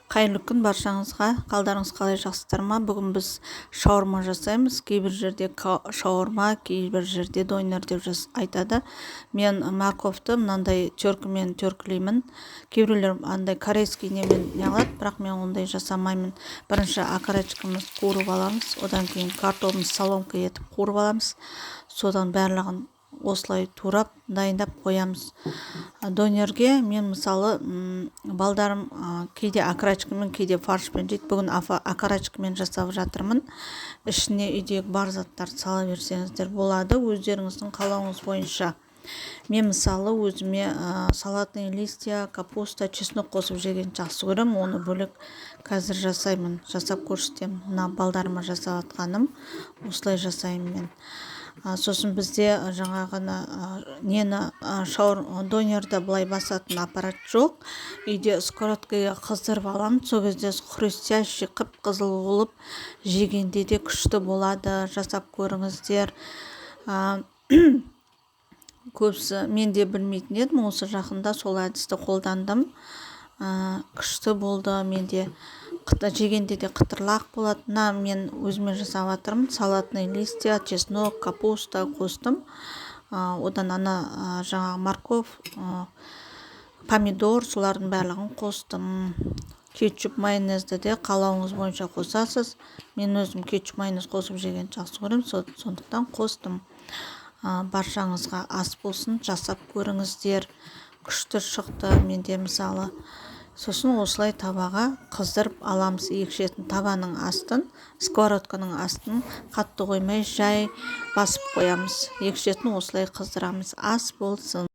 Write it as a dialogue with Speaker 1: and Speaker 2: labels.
Speaker 1: Қайырлы күн баршаңызға! Қалдарыңыз қалай, жақсыздар ма? Бүгін біз шаурма жасаймыз. Кейбір жерде шаурма, кейбір жерде донер деп айтады. Мен морковьті мынандай теркімен теркілеймін. Кейбіреулер андай корейский немен не қылады, бірақ мен ондай жасамаймын. Бірінші окорочкамызды қуырып аламыз, одан кейін картогымызды соломка етіп қуырып аламыз. Содан барлығын осылай турап, дайындап қоямыз. Донерге мен, мысалы, балдарым кейде окорочкамен, кейде фаршпен жейді. Бүгін окорочкамен жасап жатырмын. Ішіне үйдегі бар заттарды сала берсеңіздер болады, өздеріңіздің қалауыңыз бойынша. Мен, мысалы, өзіме салатный листья, капуста, чеснок қосып жегенді жақсы көремін. Оны бөлек қазір жасаймын, жасап көрсетемін. Мына балдарыма жасап жатқаным, осылай жасаймын мен. Сосын бізде жаңағыны нені, шаур донерді былай басатын аппарат жоқ үйде. Сковородкаға қыздырып аламын. Сол кезде хрустящий, қып қызыл болып, жегенде де күшті болады. Жасап көріңіздер. Көбісі, мен де білмейтін едім, осы жақында сол әдісті қолдандым. Күшті болды менде, жегенде де қытырлақ болады. Мына мен өзіме жасап жатырмын. Салатный листья, чеснок, капуста қостым. Одан ана жаңағы морковь, помидор, солардың барлығын қостым. Кетчуп, майонезді де қалауыңыз бойынша қосасыз. Мен өзім кетчуп, майонез қосып жегенді жақсы көремін, сондықтан қостым. Баршаңызға ас болсын! Жасап көріңіздер, күшті шықты менде, мысалы. Сосын осылай табаға қыздырып аламыз. Екі шетін, табаның астын, сковородканың астын қатты қоймай, жай басып қоямыз. Екі шетін осылай қыздырамыз. Ас болсын!